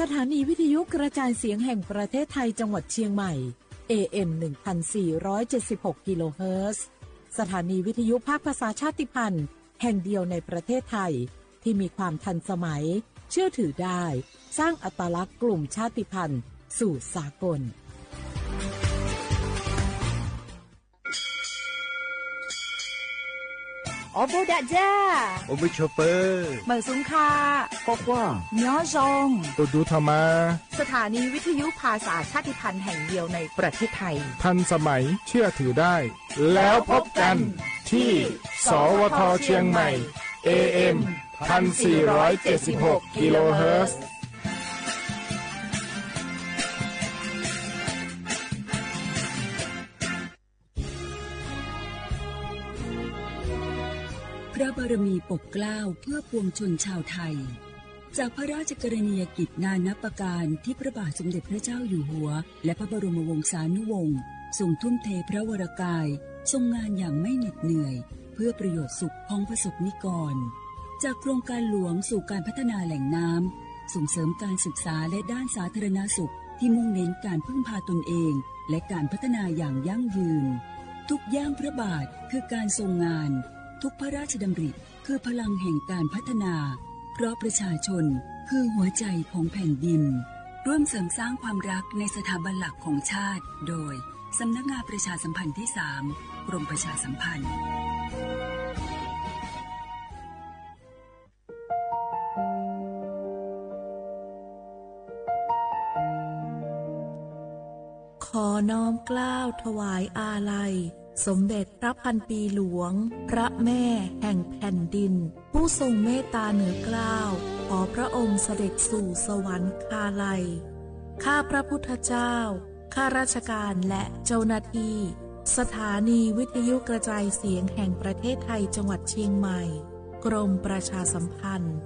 สถานีวิทยุกระจายเสียงแห่งประเทศไทยจังหวัดเชียงใหม่ เอ เอ็ม หนึ่งพันสี่ร้อยเจ็ดสิบหก กิโลเฮิรตซ์ สถานีวิทยุภาคภาษาชาติพันธุ์แห่งเดียวในประเทศไทย ที่มีความทันสมัย เชื่อถือได้ สร้างอัตลักษณ์กลุ่มชาติพันธุ์สู่สากล Os, npawg dam ja, os, npawg chauffeur, mawm xov kha, quaj quaj, nyob zoo, ua duv tho mas. สถานีวิทยุภาษาชาติพันธุ์แห่งเดียวในประเทศไทย ทันสมัย เชื่อถือได้ แล้วพบกันที่ สวท เชียงใหม่ เอ เอ็ม พันสี่ร้อยเจ็ดสิบหก กิโลเฮิรตซ์ พระบารมีปกเกล้าเพื่อปวงชนชาวไทย จากพระราชกรณียกิจนานับประการที่พระบาทสมเด็จพระเจ้าอยู่หัว และพระบรมวงศานุวงศ์ทรงทุ่มเทพระวรกาย ทรงงานอย่างไม่เหน็ดเหนื่อย เพื่อประโยชน์สุขของประสบนิกร จากโครงการหลวงสู่การพัฒนาแหล่งน้ำ ส่งเสริมการศึกษาและด้านสาธารณสุขที่มุ่งเน้นการพึ่งพาตนเอง และการพัฒนาอย่างยั่งยืน ทุกย่างพระบาทคือการทรงงาน ทุกพระราชดำริคือพลังแห่งการพัฒนา เพราะประชาชนคือหัวใจของแผ่นดิน ร่วมเสริมสร้างความรักในสถาบันหลักของชาติ โดย สำนักงานประชาสัมพันธ์ที่สาม กรมประชาสัมพันธ์ ขอน้อมเกล้าถวายอาลัย สมเด็จพระพันปีหลวง พระแม่แห่งแผ่นดิน ผู้ทรงเมตตาเหนือเกล้า ขอพระองค์เสด็จสู่สวรรคาลัย ข้าพระพุทธเจ้า ข้าราชการและเจ้าหน้าที่ สถานีวิทยุกระจายเสียงแห่งประเทศไทยจังหวัดเชียงใหม่ กรมประชาสัมพันธ์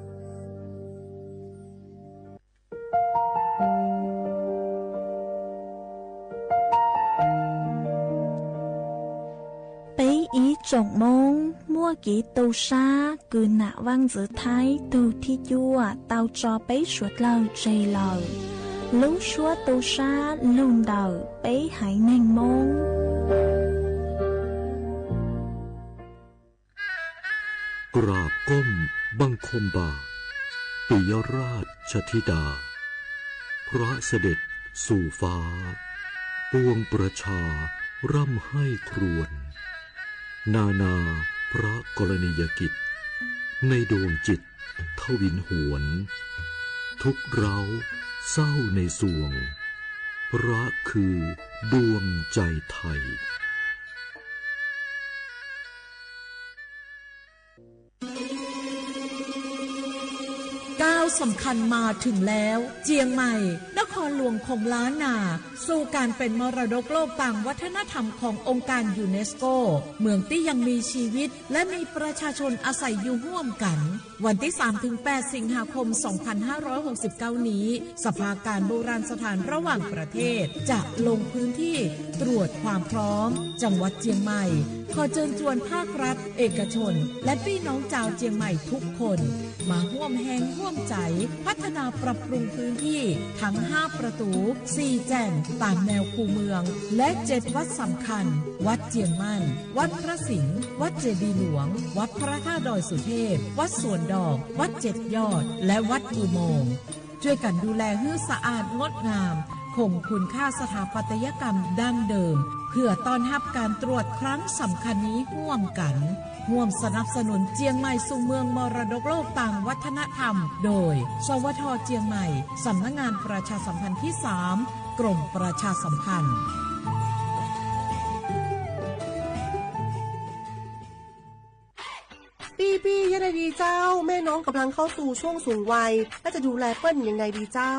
Peb ib tsoom Hmoob muaj kev tu sab kws nam Vaaj Ntxwv Thaib tug thib cuaj tau tso peb suav dlawg tseg lawm. Lub suab tu sab lug ntawm peb haiv neeg Hmoob. กราบก้มบังคมบาท ปิยราชธิดา พระเสด็จสู่ฟ้า ปวงประชาร่ำไห้ครวญ นานาพระกรณียกิจ ในดวงจิตทวินหวน ทุกข์เร้าเศร้าในสวง พระคือดวงใจไทย ก้าวสำคัญมาถึงแล้ว เจียงใหม่ นครหลวงของล้านนา สู่การเป็นมรดกโลกตามวัฒนธรรมขององค์การยูเนสโก เมืองที่ยังมีชีวิต และมีประชาชนอาศัยอยู่ร่วมกัน วันที่สามถึงแปด สิงหาคม สองพันห้าร้อยหกสิบเก้า นี้ สภาการโบราณสถานระหว่างประเทศ จะลงพื้นที่ตรวจความพร้อม จังหวัดเจียงใหม่ ขอเชิญชวนภาครัฐ เอกชน และพี่น้องชาวเจียงใหม่ทุกคน มาร่วมแฮงร่วมใจ พัฒนาปรับปรุงพื้นที่ทั้งห้าประตู สี่แจ่งตามแนวคูเมือง และเจ็ดวัดสำคัญ วัดเจียงมั่น วัดพระสิงห์ วัดเจดีย์หลวง วัดพระธาตุดอยสุเทพ วัดสวนดอก วัดเจ็ดยอด และวัดอุโมงค์ ช่วยกันดูแลหื้อสะอาดงดงาม คงคุณค่าสถาปัตยกรรมดั้งเดิม เพื่อต้อนรับการตรวจครั้งสำคัญนี้ร่วมกัน ร่วมสนับสนุนเจียงใหม่สู่เมืองมรดกโลกตามวัฒนธรรม โดย สวท เจียงใหม่ สำนักงานประชาสัมพันธ์ที่สาม กรมประชาสัมพันธ์ พี่ๆ ยังไงดีเจ้า แม่น้องกำลังเข้าสู่ช่วงสูงวัย แล้วจะดูแลเปิ้ลยังไงดีเจ้า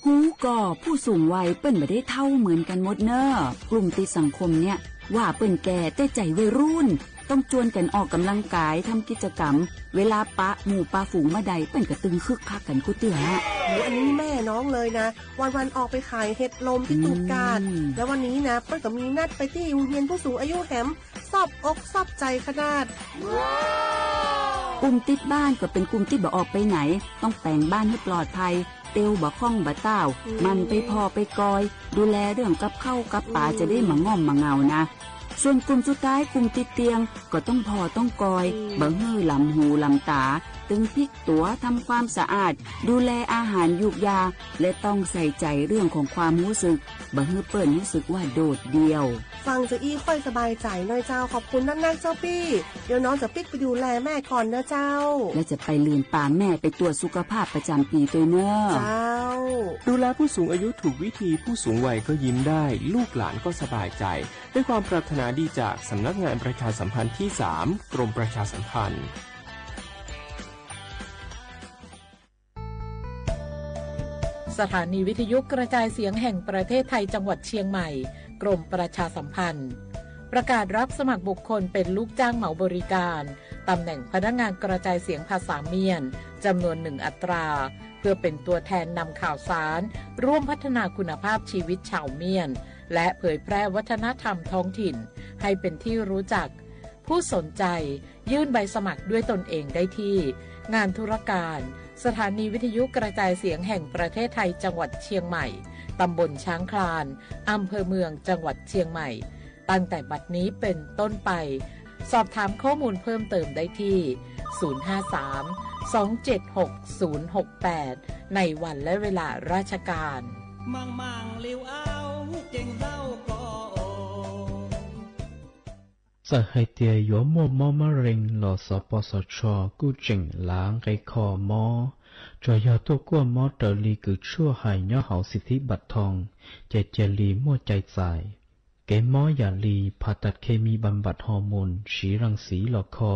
Hu ko, phu sung vai pun maiv dai thau muen kan mot na. Klum ti sang khom nia, va pun ke te cai vai run, tong cuan kan ok kamlang kai, tham kij cam, เวลาปะหมู่ปะฝูง vaj dai pun ka tw khwb khab kan kuj tiag. อันนี้แม่น้องเลยนะ วันๆ ออกไปขายเห็ดลมที่ตูบกาด แล้ววันนี้นะ เปิ้ลก็มีนัดไปที่โรงเรียนผู้สูงอายุแหม ซอบอกซอบใจขนาด Kum tij ban kom pun kum tij ba ok pai nai, tong peem ban hwv plot phai, เตียวบ่าข้องบ่าต้าว หมั่นไปผ่อไปกอย ดูแลเรื่องกับข้าวกับปลา จะได้มางอมมางาวนะ ส่วนกลุ่มสุดท้าย กลุ่มติดเตียง ก็ต้องผ่อต้องกอย บ่หื้อหลำหูหลำต๋า ตึงพลิกตั๋ว ทำความสะอาด ดูแลอาหารยูกยา และต้องใส่ใจเรื่องของความรู้สึก บ่หื้อเปิ้นรู้สึกว่าโดดเดี่ยว ฟังจาอี้ค่อยสบายใจหน่อยเจ้า ขอบคุณนักๆ เจ้าปี้ เดี๋ยวน้องจะปิ๊กไปดูแลแม่ก่อนนะเจ้า และจะไปลืมปาแม่ไปตรวจสุขภาพประจำปีด้วยเนอะ เจ้า ดูแลผู้สูงอายุถูกวิธี ผู้สูงวัยก็ยิ้มได้ ลูกหลานก็สบายใจ ด้วยความปรารถนาดีจากสำนักงานประชาสัมพันธ์ที่สาม กรมประชาสัมพันธ์ สถานีวิทยุกระจายเสียงแห่งประเทศไทยจังหวัดเชียงใหม่ กรมประชาสัมพันธ์ ประกาศรับสมัครบุคคลเป็นลูกจ้างเหมาบริการ ตำแหน่งพนักงานกระจายเสียงภาษาเมียน จำนวนหนึ่งอัตรา เพื่อเป็นตัวแทนนำข่าวสาร ร่วมพัฒนาคุณภาพชีวิตชาวเมียน และเผยแพร่วัฒนธรรมท้องถิ่น ให้เป็นที่รู้จัก ผู้สนใจ ยื่นใบสมัครด้วยตนเองได้ที่ งานธุรการ สถานีวิทยุกระจายเสียงแห่งประเทศไทยจังหวัดเชียงใหม่ ตำบลช้างคลาน อำเภอเมือง จังหวัดเชียงใหม่ ตั้งแต่บัดนี้เป็นต้นไป สอบถามข้อมูลเพิ่มเติมได้ที่ ศูนย์ห้าสาม สองเจ็ดหก ศูนย์หกแปด ในวันและเวลาราชการ Txawm hais tias yuav muaj mob mab rees los xov pos xov tsho kuj tseem lav nqe kho mob, tsuas yog tuaj kuaj mob raws li kws tshuaj hais nyob hauv xim thib npam thoo, ces cia li muaj cai txais. Kev mob yam li phas tas khe mi npa npam hos moos siv ras xiv los kho,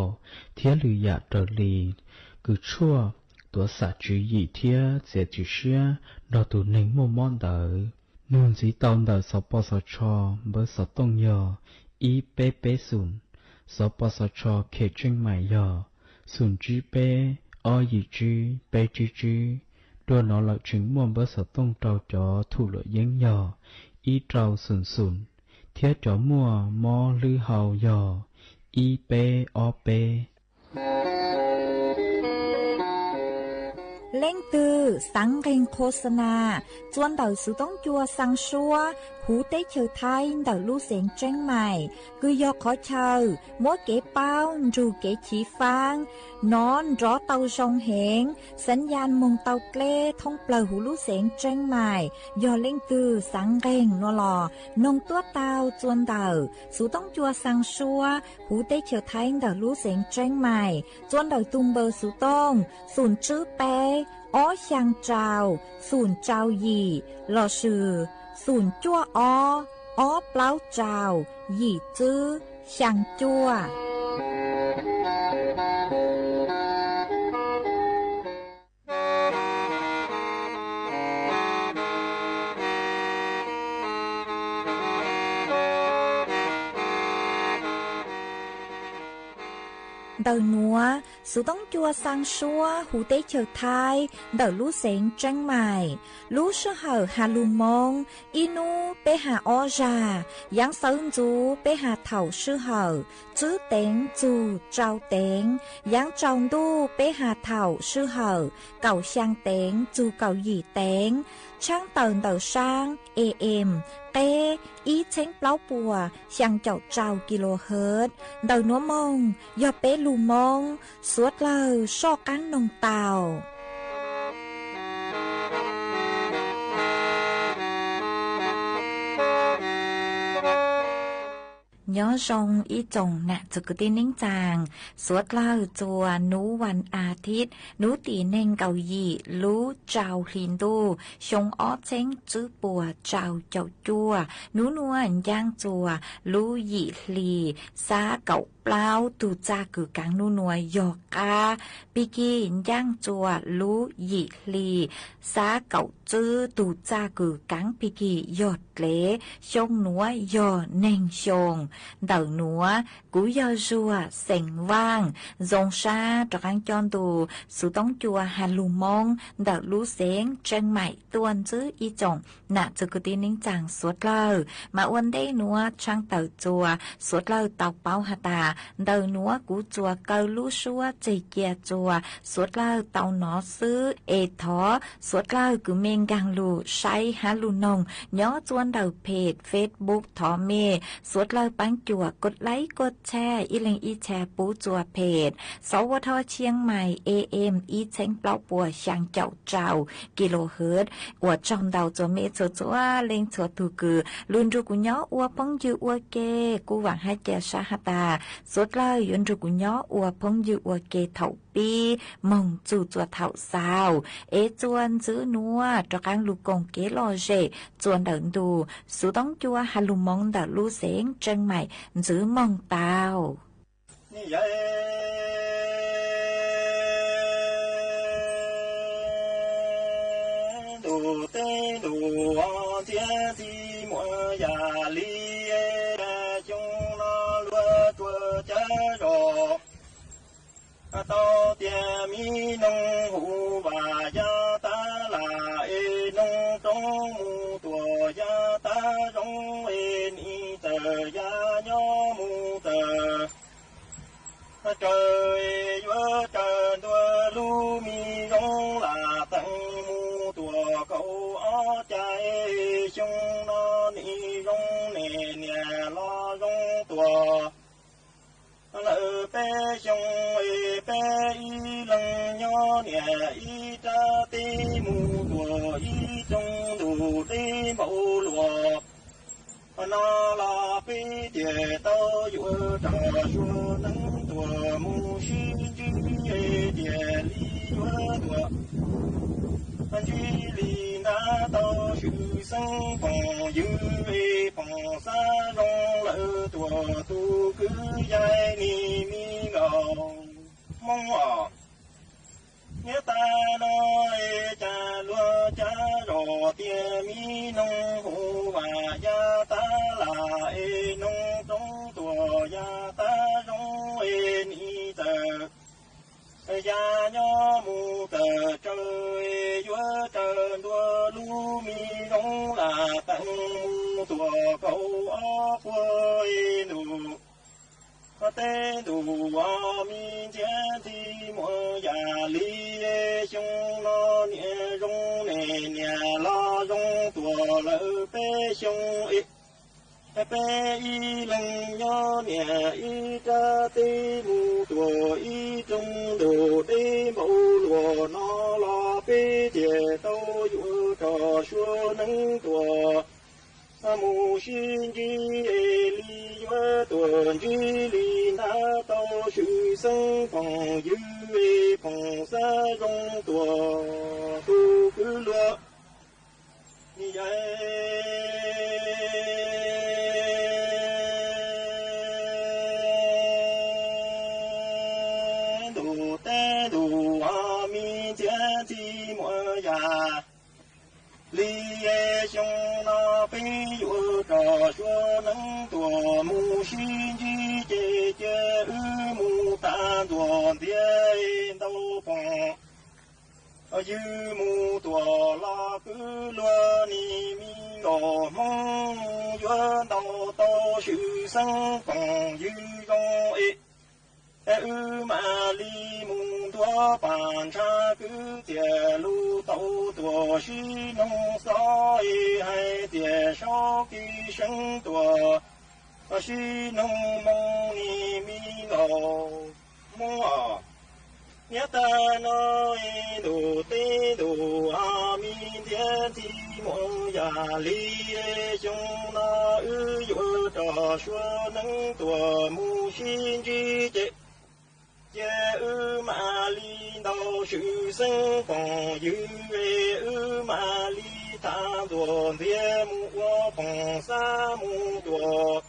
thiab lwm yam raws li kws tshuaj tuav xam tswv yim thiab txiav txim siab nrog tus neeg muaj mob ntawd. Nug ntxiv tau ntawm xov pos xov tsho npawb xov tooj yog ib peb peb xoom, xov pos xov tsho khem tseej maim yog xoom tsib peb ob yim tsib peb tsib tsib. Dua no lawm tseem muaj npawb xov tooj rau cov thum luam yeeb yog ib rau xoom xoom, thiab cov muaj mob hlwb hau yog ib peb ob peb. Leej twg xaav nqeeg qhua xa nas txua ntawm xuv toob cua xaa suab huv teb chaws Thaib ntawm lub xeev Tseeb Maim, kws yog qhov chaw muab kev paub nrug kev chiv faab nov nrov tau zoo heev, xaav yaj moog tau dleb thoob plawg huv lub xeev Tseeb Maim. Yog leej twg xaav nqeeg no los noog tuab tau txua ntawm xuv toob cua xaa suab huv teb chaws Thaib ntawm lub xeev Tseeb Maim txua ntawm tug npawb xuv tooj xoom tsib peb ob xyaa rau xoom rau yim lossis xoom cuaj ob ob plaub rau yim tsib xyaa cuaj. Ntawm nuav, xuv toob cua xaa suab huv teb chaws Thaib ntawm lub xeev Tseeb Maim, lub sij hawm has lug Moob, ib nub peb has ob zag, yaav xawv ntxuv peb has thaum sij hawm tsib teev txug rau teev, yaav tsaus ntuj peb has thaum sij hawm kaum xyaa teev txug kaum yim teev, tshaab tawm ntawm saab A M qeb ib txheeb plaub puas xyaa caum rau kilohertz. Ntawm nuav moog yog peb lug Moob, suav dlawg soj qaab noog tau. Nyob zoo ib tsoom nam txwv kwv tij neej tsaa, suav dlawg txuas nub vas a thiv, nub tim neeg nkaum yim lub rau hli ntuj xyoo ob txheeb tsib puas rau caum cuaj. Nub nuav ncaaj txuas lub yim hli xab kaum plaub, tug txaj kws kaav nub nuav yog qaab. Pig kig ncaaj txuas lub yim hli xab kaum tsib, tug txaj kws kaav pig kig yog dlev, xyoo nuav yog neeg xyoo. Ntawm nuav kuv yog Zuag xeem Vaaj, zoo sab rov qaab coj ntu xuv toob cua has lug Moob ntawm lub xeev Tseeb Maim tuaj ntsib ib tsoom nam txwv kwv tij neej tsaa suav dlawg. Mas ua ntej nuav tshaab tawm txuas suav dlawg tau paub has tas, Ntawm nuav kuv tsuas kaw lub suab tseg cia txuas suav dlawg tau nov xwb, es thov suav dlawg kws mej nkaag lug saib hab lug noog nyob txuas ntawm phem Facebook thov mej suav dlawg paab cuam kua laib kua txhaj ib leeg ib txhia pub txuas phem Sawv Ua Thoj Tshiab Mais A M ib txheeb plaub puas xyaa caum rau kilohertz. Ua tsaug ntau txuas mej txhua txhua leej txhua tug kws lug nrug kuv nyob ua phooj ywg ua ke. Kuv vaam hab ca sab has tas suav dlawg yuav nrug kuv nyob ua phooj ywg ua ke thaum pib moog txug txuas thaum xaus, es txuas ntxiv nuav rov qaab lug koom kev lom zem txuas ntawm ntu xov tooj cua has lug moov ntawm lub xeev Tsheeb Mais ntxiv moog tau. Ntuj teb ntuj ntxhiab ntxhib muam yam li, xyoo no luag tuaj cav zog tau tias mi noog hu vas yaj tab lam es noog roob mus tuam yaj tab zoo es nim txawm yaj nyob mus txawm raws es yuav raws ntua lub mi zoo lam teem mus tuam kaum ob cai. Xyoo no nim zoo ne niam los zoo tuam lawm peb xyoo es peb ib leeg nyob niam ib rab teb mus tuam ib rooj ntuj teb npaum luaj no los peb tias tau yuav rau sua neeb tuam mus sib ntsib es tias li yuav tuam ntsib li ntawd tau swm xeeb phooj ywg es phooj xab zoo lawm tuam tus kwv yaj nim mi nkaus Hmoob os. Niam tais no es cas luag cav zog tias mi noog hu vas yaj tab lam es noog roob tuam yaj tab zoo es nim txawm yaj nyob mus txawm raws es yuav raws ntua lub mi zoo lam teem mus tuam kaum ob puag ntuj teb ntuj mi ntxhiab ntxhib muam yam li. Xyoo no niam zoo ne niam los zoo tuam lawm peb xyoo es peb ib leeg nyob niam ib rab teb mus tuam ib rooj ntuj teb npaum luaj no los peb tias tau yuav rau sua neeb tuam mus sib ntsib es li yuav tuam ntsib li ntawd tau swm xeeb phooj ywg es phooj xab zoo tuam tus kwv luag ntuj teb ntuj mi ntxhiab ntxhib muam yam li. Xyoo no peb yuav rau sua neeb tuam mus sib ntsib ces cia wb mus tag ntxuag ntxiag ntau phooj ywg mus tuam los kwv luag nim mi nkaus Hmoob yuav ntau tau swm xeeb phooj ywg zoo es wb mam li mus ntua pas ntsha kwv txiav lug tau tuam sib noog xob es hais tias saub kis seeb tuam sib noog moo nim mi nkaus Hmoob os. Niam tais no ntuj teb ntuj mi ntxhiab ntxhib muam yam li. Xyoo no wb yuav rau sua neeb tuam mus sib ntsib ces cia wb mam li ntau swm xeeb phooj ywg es wb mam li tag ntxuag ntxiag mus ua phooj xab mus tuam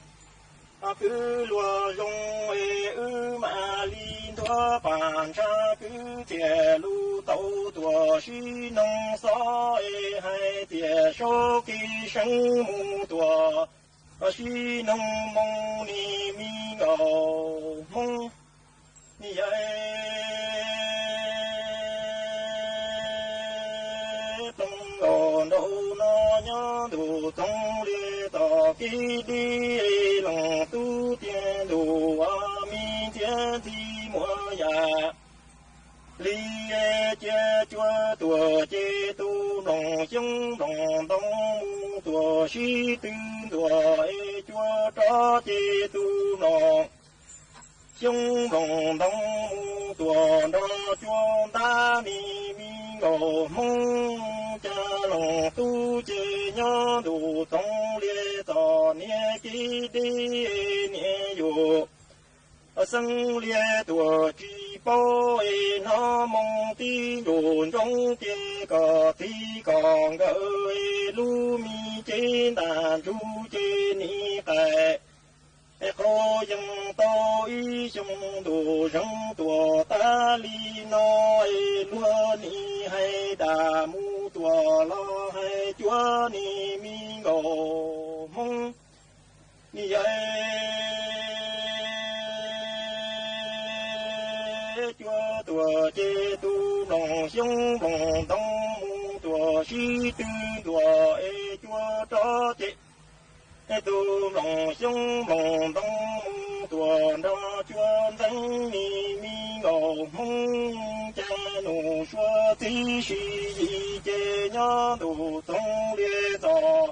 kwv luag zoo es wb mam li ntua pas ntsha kwv txiav lug tau tuam sib noog xob es hais tias saub kis seeb mus tuam sib noog moo nim mi nkaus Hmoob. Yawm tau nkaus nraum no nyob ntuj txoov li tom kib dib loos tub tiag ntuj ua mi Ces tus mloog xyoob mloog ntoo mus tuam sib tw ntuas es cua rov ces tus mloog xyoob mloog ntoo mus tuam nrog cua ntab ni me nkaus Hmoob. Cas loos tub ces nyob ntuj txoov liab txom niag kev deb niag yus xeeb liab tuam tsis paub es hnov moo tib ntus ntsoov ces kom txiv kom nkawm es lub me cev ntaj ntsug ces nim qais es qhov yeej tau ib xyoos ntuj zeeg tuam tas li no es luag nim hais tas mus tuam los hais cuav nim me nkaus Hmoob. Nim yog cuav tuam ces tus mloog xyoob mloog ntoo mus tuam sib tw ntuas es cua rov ces tus mloog xyoob mloog ntoo mus tuam nrog cua ntxeev nim me nkaus Hmoob. Cas nus suav txiv si yim ces nyob ntuj txoov liab txom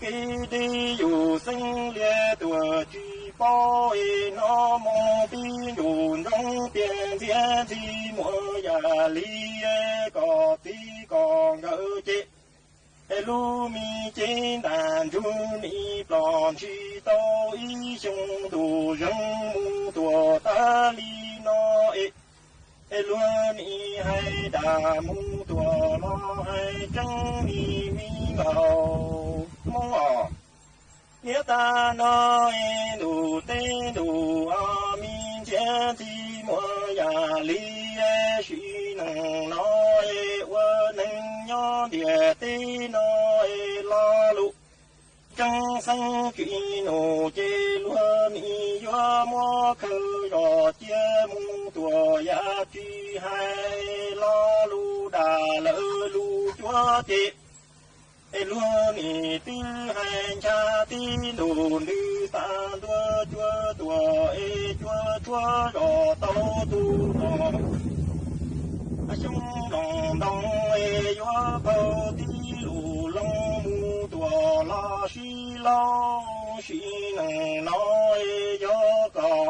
kev deb yus xeeb liab tuam tsis paub es hnov moo tib ntus ntsoov tias ntxhiab ntxhi muaj yam li kom txiv kom nkawm ces es lub me cev ntaj ntsug nim plom ntshis tau ib xyoos ntuj zeeg mus tuam tas li no es es luag nim hais tas mus tuam los hais tseeb nim me nkaus Hmoob os. Niam tas no es ntuj teb ntuj os, me ntxhiab ntxhi muaj yam li sim neej no es ua neeg nyob ntiaj teb no es lo lus tseeb xeeb tsis nus ces luag nim yuav muab khawb zog cia mus tuam yam tsis hais lo lus dag lawv lus cuav ces es luag nim twb hais ncha tib ntus ntws tas ntua cuav tuam es cuav tshuab zos tau tus no xyoob mloog ntoo es yuav qaug tib lus loo mus tuam los sib laug sim neej no es yog kom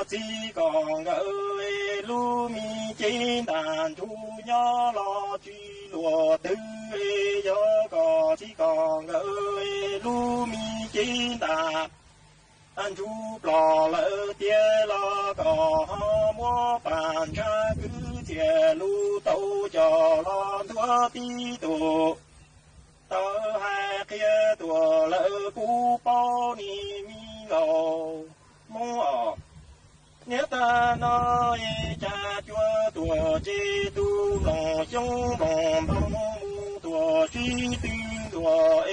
txiv kom nkawm es lub me cev ntaj ntsug nyob los tsis luag twg es yog kom txiv kom nkawm es lub me cev ntaj ntsug plom lawm tiag los kom ho muab pam ntshav kwv txiaj lus tau coj los ntuas tib tug tawv hais qhia tuam lawm kuv paub nim me nkaus Hmoob os. Niam tas no es cas cuav tuam ces tus mloog xyoob mloog ntoo mus tuam sib tw ntuas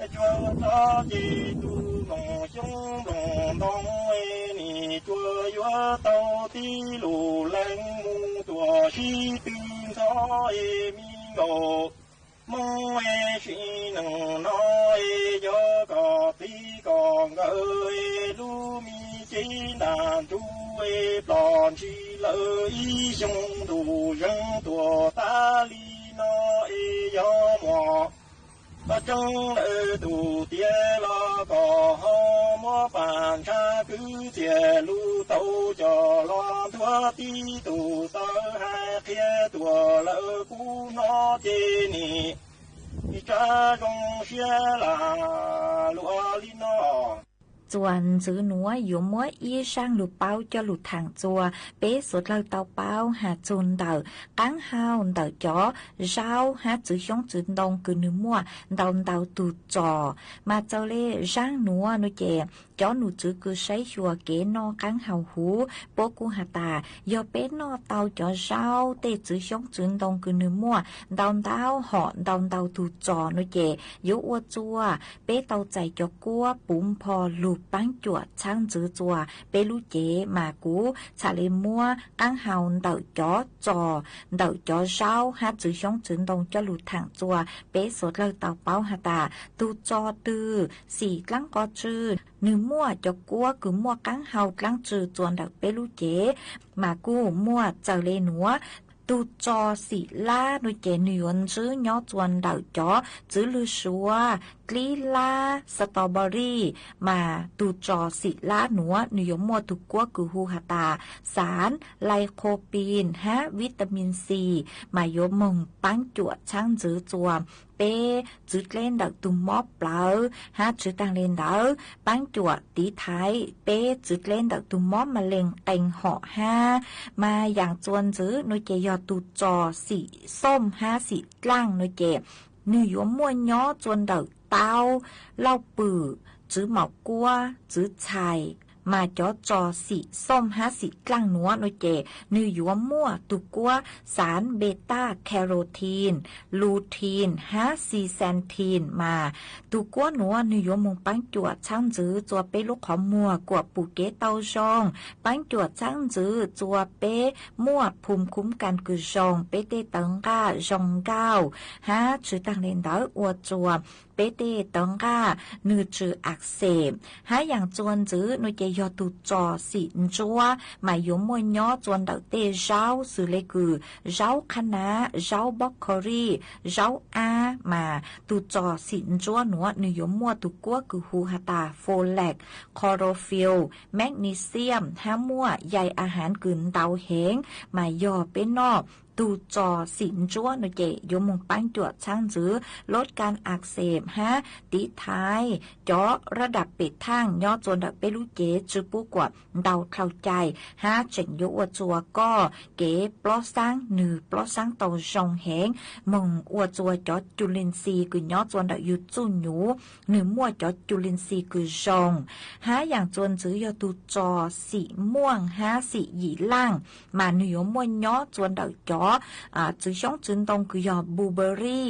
es cuav tod ces tus mloog xyoob mloog ntoo es nim cuav yuav tau tib lus leej mus tuam sib tw ntxhov es me nkaus Hmoob es sim neej no es yog kom txiv kom nkawm es lub me cev ntaj ntsug es plom ntshis lawm ib xyoo ntuj zeeg tuam tas li no es yog muaj tseeb lawm tus tiag los kom ho muab pam ntshav kwv txiaj lus tau coj los ntuas tib tug tawv hais qhia tuam lawm kuv hnov ces nim tsa zoo siab lam luag li no. Txuas ntxiv nuav yuav muab ib zaaj lug paub coj lug thaam txuas peb suav dlawg tau paub has txug ntawm qaab hau ntawm cov zaub hab txwv xyoob txwv ntoo kws nwg muaj ntau ntau tug txos. Mas txawm le zaaj nuav nuav ces cov num txwv kws saib xyuas kev noj qaab hau huv puab kuj has tas yog peb noj tau cov zaub tej txwv xyoob txwv ntoo kws nwg muaj ntau ntau hom ntau ntau tug txos nuav ces yuav ua txuas peb tau txais cov kuab puv npho lug paab cuam txhaab ntxwv txuas peb lub cev. Mas kuv txhad le muab qaab hau ntawm cov txos ntawm cov zaub hab txwv xyoob txwv ntoo coj lug thaam txuas peb suav dlawg tau paub has tas tug txos twg xim dlaab qhov twg, nwg muaj cov kuab kws muaj qaab hau dlaab tsi txuas ntawm peb lub cev. Mas kuj muaj txawm le nuav Tus tso xim lab no ces nws yuav ntswb nyob txua ntawm cov txwv lwg suav, dlib lab, strawberry, mas tus tso xim lab nuav nws yuav muaj tus kuab kws hu has tas xav lycopene hab vitamin C, mas yuav moog paab cuam txhaab ntxwv txua peb txwv dleb ntawm tug mob plawv hab tswv taag le ntawd paab cuam tiv thaiv peb txwv dleb ntawm tug mob ma lees qee hom hab. Mas yaam txua ntxwv no ces yog tus tso xim xooj hab xim dlaaj no ces nwg yuav muaj nyob txua ntawm taub, lauj pwm, txwv maum kuab, txwv txhais. Mas cov tso xim xooj hab xim dlaaj nuav no ces nwg yuav muaj tus kuab xav beta carotene, lutein hab zeaxanthin. Mas tus kuab nuav nwg yuav moog paab cuam txhaab ntxwv txua peb lub qhov muag kuam pum kev tau zoo, paab cuam txhaab ntxwv txua peb muaj phum khuv kas kws zoo, peb tej tawv nqaj zoo nkauj hab tswv taag le ntawd ua txua peb tej tawv nqaj nwg tsw ak xeem. Hab yaam txua ntxwv no ces yog tus tso xim ntsuab, mas yuav muaj nyob txua ntawm tej zaub xws le kws zaub qhab nav, zaub broccoli, zaub ab. Mas tus tso xim ntsuab nuav nwg yuav muaj tus kuab kws hu has tas folate, chlorophyll, magnesium hab muaj yai a hav kws ntau heev, mas yog peb noj tus tso xim ntsuab no ces yuav moog paab cuam txhaab ntxwv lub kas ak xeem hab tiv thaiv cov rab dam pem thaaj nyob txua ntawm peb lub cev tsw pub kuam ntau dlhau cai, hab tseem yuav ua txua koj kev plob xaab nwg plob xaab tau zoo heev, moog ua txua cov cu lin xi kws nyob txua ntawm yug txuj nyuv nwg muaj cov cu lin xi kws zoo. Hab yaam txua ntxwv yog tus tso xim muaj hab xim yim laaj, mas nwg yuav muaj nyob txua ntawm cov txwv xyoob txwv ntoo kws yog blueberry,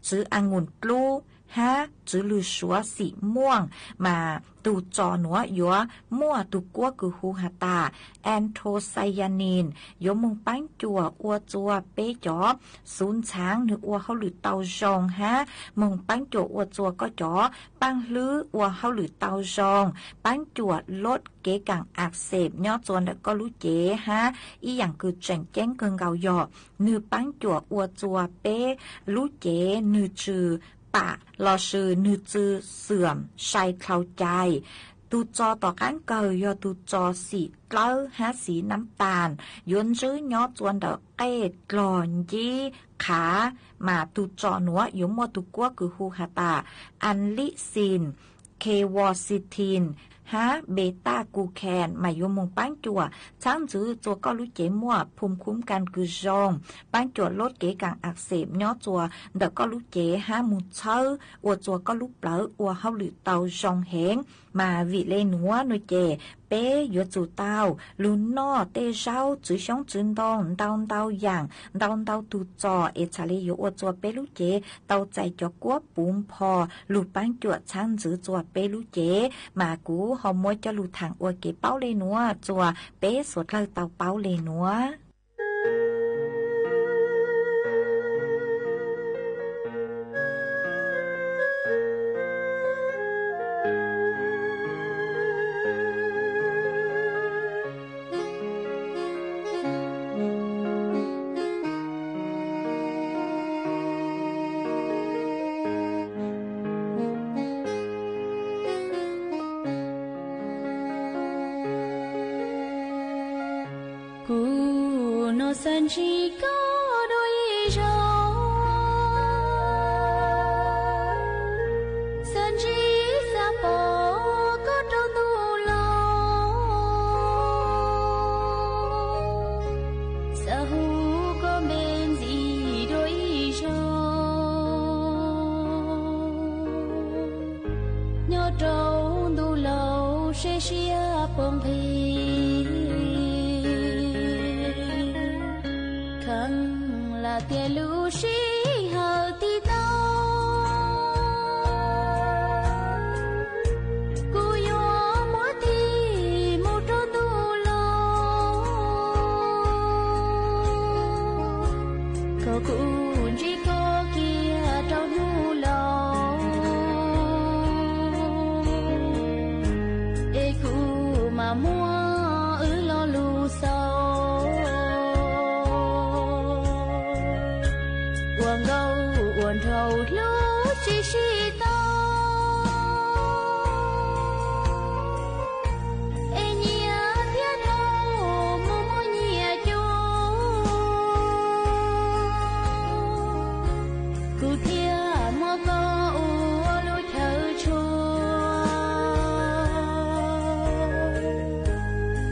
txwv a nkus dlub hab txwv lwg suav xim muaj. Mas tus tso nuav yuav muaj tus kuab kws hu has tas anthocyanin, yuav moog paab cuam ua txua peb cov xuv ntxhaav nwg ua hauj lwm tau zoo hab moog paab cuam ua txua koj cov paaj hlwb ua hauj lwm tau zoo, paab cuam lub kev kaam ak xeem nyob txua ntawm koj lub cev hab ib yaam kws tseem ceeb kawg nkaus yog nwg paab cuam ua txua peb lub cev nwg tsw pam lossis nwg tsw xuam sai dlhau cai. Tus tso tom qaab kawg yog tus tso xim dlawb hab xim nab tas, yuav ntswb nyob txua ntawm qej dlog ncib qhav, mas tus tso nuav yuav muaj tus kuab kws hu has tas allicin, quercetin hab beta glucan, mas yuav moog paab cuam txhaab ntxwv txua koj lub cev muaj phum khuv kas kws zoo, paab cuam lub kev kaam ak xeem nyob txua ntawm koj lub cev hab moog txhawb ua txua koj lub plawv ua hauj lwm tau zoo heev. Mas vim le nuav nuav ces peb yuav tsum tau lug noj tej zaub txwv xyoob txwv ntoo ntau ntau yaam, ntau ntau tug tso es txhad le yuav ua txua peb lub cev tau txais cov kuab puv npho lug paab cuam txhaab ntxwv txua peb lub cev. Mas kuv ho muab coj lug thaam ua kev paub le nuav txua peb suav dlawg tau paub le nuav. Kuv no xav ntsib koj dua ib zaug, xav ntsib xav pom koj rau ntuj laug, xav hu koj npe ntxiv dua ib zaug. Nyob rau ntuj laug seb siab puas nqig, kheev lam tias lub sij hawm tiv tau, kuv yuav muab tig mus rau ntuj laug, kom kuv ntsib koj kiag rau ntuj laug, es kuv mam muab Lub tsis sib tau, es nyias thiab dhau mus muaj nyias cua. Kuv thiaj muab koj ua lub chaw tshua,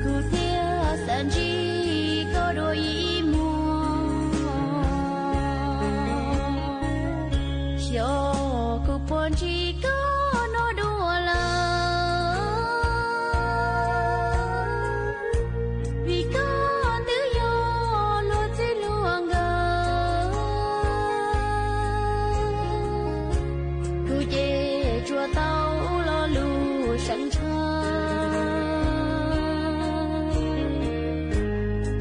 kuv thiaj xav ntsib koj dua ib muag. Xyov kuv puas ntsib koj no dua lawm, vim koj twb yog luag txij luag nkawm. Kuv ces tsuas tau lo lus seev ntshaw,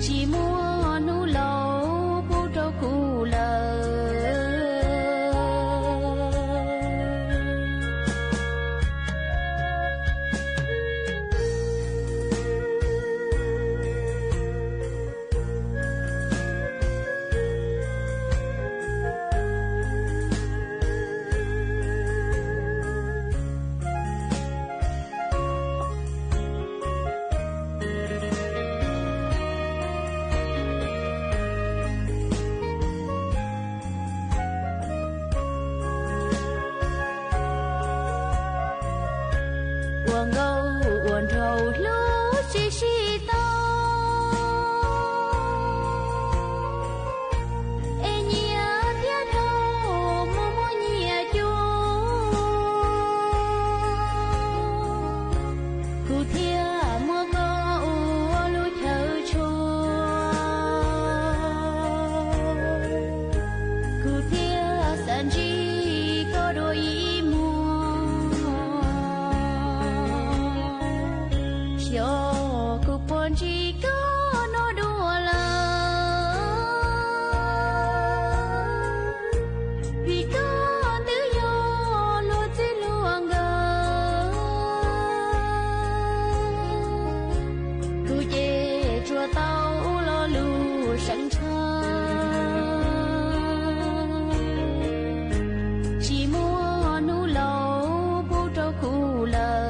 tsis muaj hnub laus pub rau kuv lawm. Ua nkauj ua nraug lub tsis sib tau, es nyias thiab dhau mus muaj nyias cua. Kuv thiaj muab koj ua lub chaw tshua, kuv thiaj xav ntsib koj dua ib muag. Xyov kuv puas ntsib koj no dua lawm, vim koj twb yog luag txij luag nkawm. Kuv ces tsuas tau lo lus seev ntshaw, tsis muaj hnub laus pub rau kuv lawm.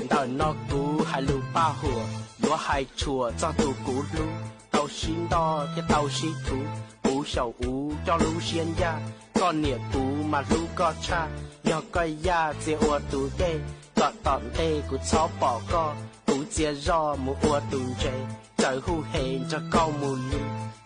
Ntawm no kuv hais lus paj huam, yuav hais tshuam txog tus kuv hlub, tau sib nto thiab tau sib thuv, puv xyaum uv coj lub siab ncaj, koj niam kuv mas hlub koj tshaj, yog koj yaj txia ua tus dej, kom tom ntej kuv txhob pom koj, kuv txia zoj mus ua tus ntsev, txawm hu hes nrog koj mus li,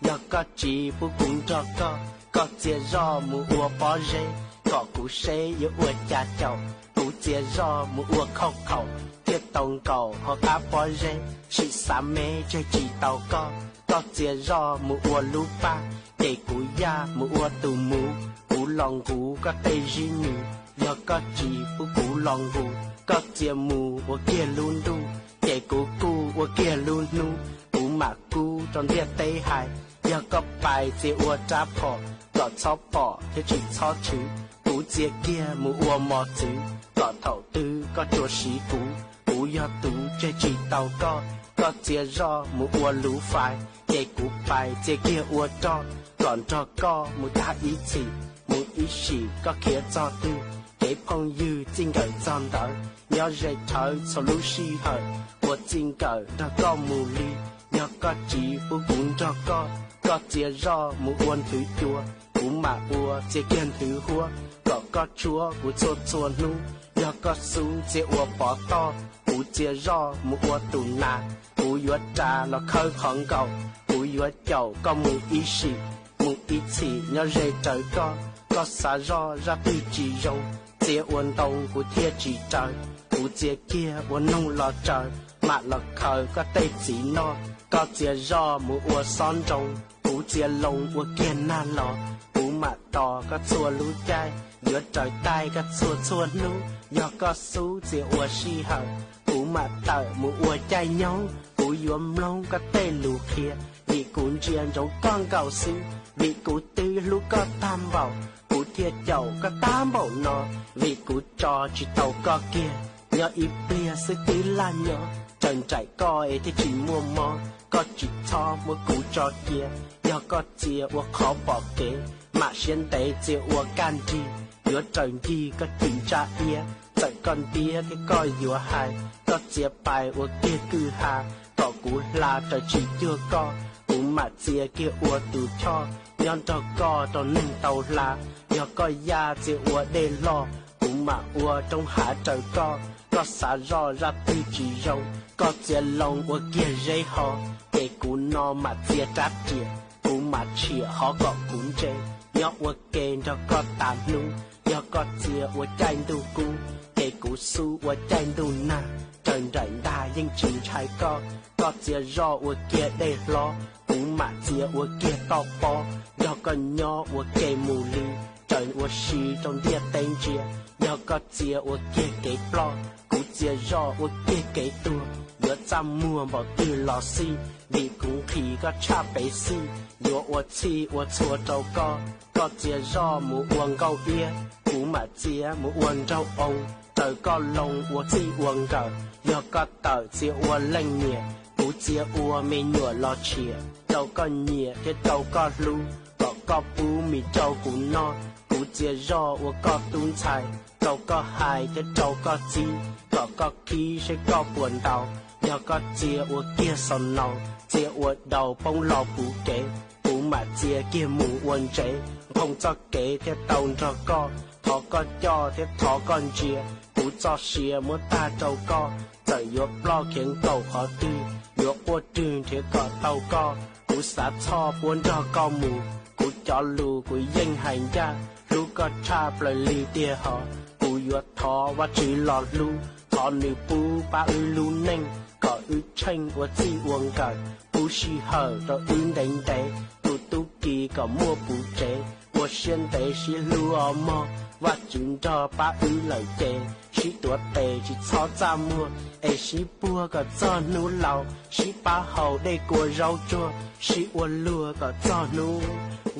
yog koj tsis pub kuv nrog koj, koj txia zoj mus ua pob zeb, kom kuv seb yuav ua cas caum, kuv txia zoj mus ua khauj khaum, thiaj tau nkaum hauv qab pob zeb, sim xav me tseg tsis tau koj, koj txia zoj mus ua lub paj, ces kuv yaj mus ua tus muv, kuv los nqus koj tej zib nws, yog koj tsis pub kuv los nqus, koj txia mus ua kiag lub ntuj, ces kuv kuj ua kiag lub hnub, kuv mam kub rau ntiaj teb hais, yog koj pais txia ua rab phom, kom txhob pom thiab tsis txhob tshwm, kuv txia kiag mus ua mos txwv, kom thaum twg koj tsuas siv kuv, kuv yog tus tseg tsis tau koj, koj txia zoj mus ua luv fais, ces kuv pais txia kiag ua roj, kom nrog koj mus tag ib txhis, mus ib sim koj khiav txog twg, kev phooj ywg txij nkawm txog ntawd, nyob ze rhawv txhua lub sij hawm, ua txij nkawm nrog koj mus li, yog koj tsis pub kuv nrog koj, koj txia zoj mus ua nthwv cua, kuv mam ua txia kiag nthwv huab, kom koj tshuab kuv txhua txhua hnub. Yog koj xub txia ua pov toj, kuv txia zoj mus ua tus nas. Kuv yuav ras los khawb qhov nkaus, kuv yuav caum koj mus ib sim, mus ib txhis nyob ze raws koj. Koj xav zoj zaj twg tsis zoo, txia ua ntoo kuv thiaj tsis raws. Kuv txia kiag ua noog los tsaws, mam los khaws koj tej txiv noj. Koj txia zoj mus ua xob nroo, kuv txia loo ua kiag nag los. Kuv mam tos koj txhua lub caij, yuav raws taij koj txhua txhua hnub. Yog koj xub txia ua sij hawm, kuv mam tawm mus ua caij nyoog. Kuv yuav mloog koj tej lus qhia, vim kuv ntsia ntsoov koj nkaus xwb. Vim kuv twb hlub koj tag npaum, kuv thiaj caum koj tag npaum no. Vim kuv tso tsis tau koj kiag, nyob ib pliag xwb twb laj nyob. Raws nraim koj es thiaj tsis muaj mob, koj tsis txhob muab kuv tso cia. Yog koj txia ua qhov pom kev, mam siab ntev txia ua kaj nrig. Yuav raws ncig koj cim ntsa iab, txawm koj ntiab thiab koj yuav hais. Koj txia pais ua kiag kwj ha, kom kuv hla raws tsis cuag koj. Kuv mam txia kiag ua tus choj, nyob nrog koj rau neeg tau hla. Yog koj yaj txia ua dej loj, kuv mam ua roob hav raws koj. Koj xav zoj zaj twg tsis zoo, koj txia loo ua kiag zeb ho, ces kuv no mam txia rab riam. Kuv mam tshiam hov kom kuv ntse, nyob ua ke nrog koj tas hnub. Yog koj txia ua caij ntuj kub, ces kuv xub ua caij ntuj nag. Raws nraim ntag yeej tsis ntshai koj, koj txia zoj ua kiag dej hlob, kuv mam txia ua kiag toj pob. Nrog koj nyob ua ke mus li, raws ua si rau ntiaj teb ntsia. Yog koj txia ua kiag kev ploj, kuv txia zoj ua kiag kev tuag. Yuav txaj muag npaum twg los xij, vim kuv nqhis koj tshaj pev xij. Yuav ua txhij ua txhua rau koj, koj txia zoj mus ua nkauj iab. Kuv mam txia mus ua nraug oo, raws koj loo ua txij ua nkawm. Yog koj tawm txia ua leej niam, kuv txia ua me nyuam los tshiam. Rau koj nyiam thiab rau koj hlub, kom koj pub mis rau kuv noj. Kuv txia zoj ua koj tub ntxhais, rau koj hais thiab rau koj txib, kom koj khib seb koj puas ntaus. Yog koj txia ua kiag xaus naus, txia ua daus poob los puv kev, kuv mam txia kiag mus ua ntsev. Nphoo txoj kev thiaj tau nrog koj, thov koj coj thiab thov koj ntsia. Kuv txoj sia muab tag rau koj, txawm yuav ploj khiav nkaum qhov twg, yuav quaj rwg nrhiav kom tau koj. Kuv xav txhoj puab nrog koj mus, kuv cov lus kuv yeej hais ncaj. Hlub koj tshaj plaws li tiag hos, kuv yuav thov Vajtswv los hlub, thov nws pub pab wb lub neej, kom wb tsheej ua txij ua nkawm, pub sij hawm rau wb ntev ntev. Tus tub ki kom muaj puv tsev, ua siab ntev sib hlub os mog. Vajtswv nrog pab wb lawm ces, sib tuav tes tsis txhob txaj muag, es sib puag kom txog hnub laus, sib pab haus dej kua zaub tsuag, sib ua luag kom txog hnub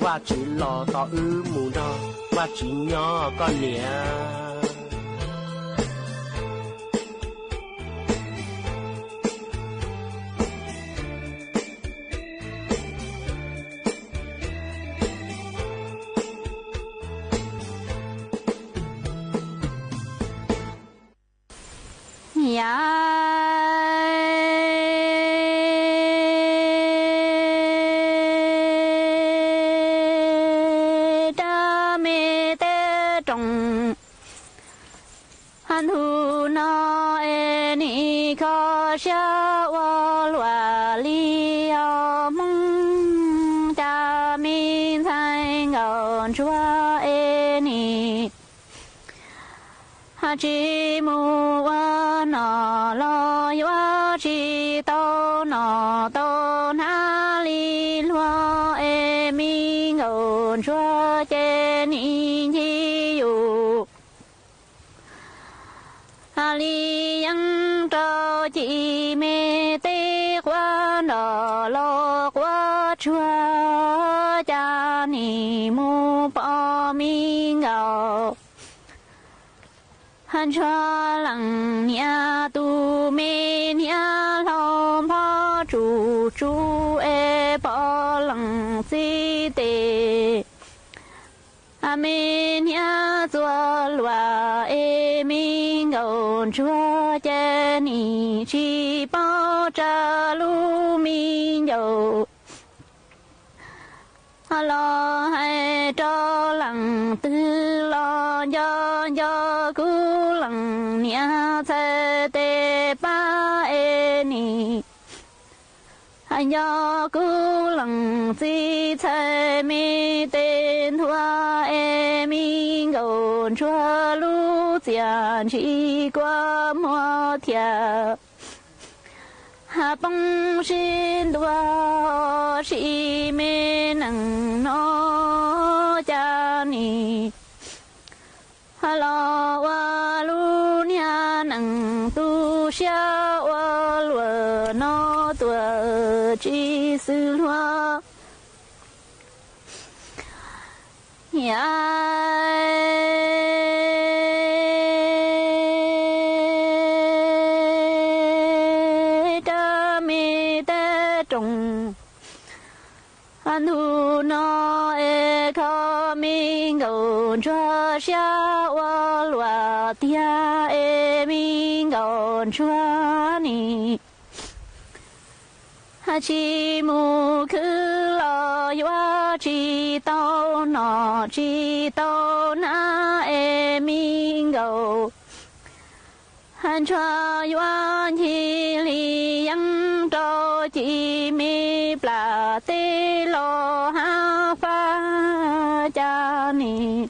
Vajtswv los tos wb mus nrog Vajtswv nyob koj niam. Yav rab me teb rooj, ntug no es nim kho siab ua luaj li os Hmoob, cas me ntxhais nkauj ntsuag es nim tsis mus ua nom los yuav tsis tau nom tau hnav li luag es me nkauj ntsuag ces nim ncig yus li yeeb rau ci me teb quav nroj los quav tsuag, cas nim mus pom me nkauj ntsuag leej niam tus me niam hlau npog tsuj tsuj es pom leej txiv tes me niam txuas luag es me nkauj ntsuag ces nim tsis paub tsa lub me ncaus Los hais rau leej twg los nco nco kuv leej niam txhais tes pab es nim, nco kuv leej txiv txhais me tes ntuag es me nkaus ntsuag lub txiaj ntsim kua muag thiab. Poob sib ntuag sim me neej no cas nim los ua lub niag neej tu siab ua luaj no tuaj tsis xwm luag. Rab me teb rooj ntug no es kho me nkaus ntsuag siab ua luaj tiag es me nkaus ntsuag nim, tsis mus khwv los yuav tsis tau noj tsis tau hnav es me nkaus ntsuag yuav ncig li yeeb rau ci me plam teb los hab fab cas nim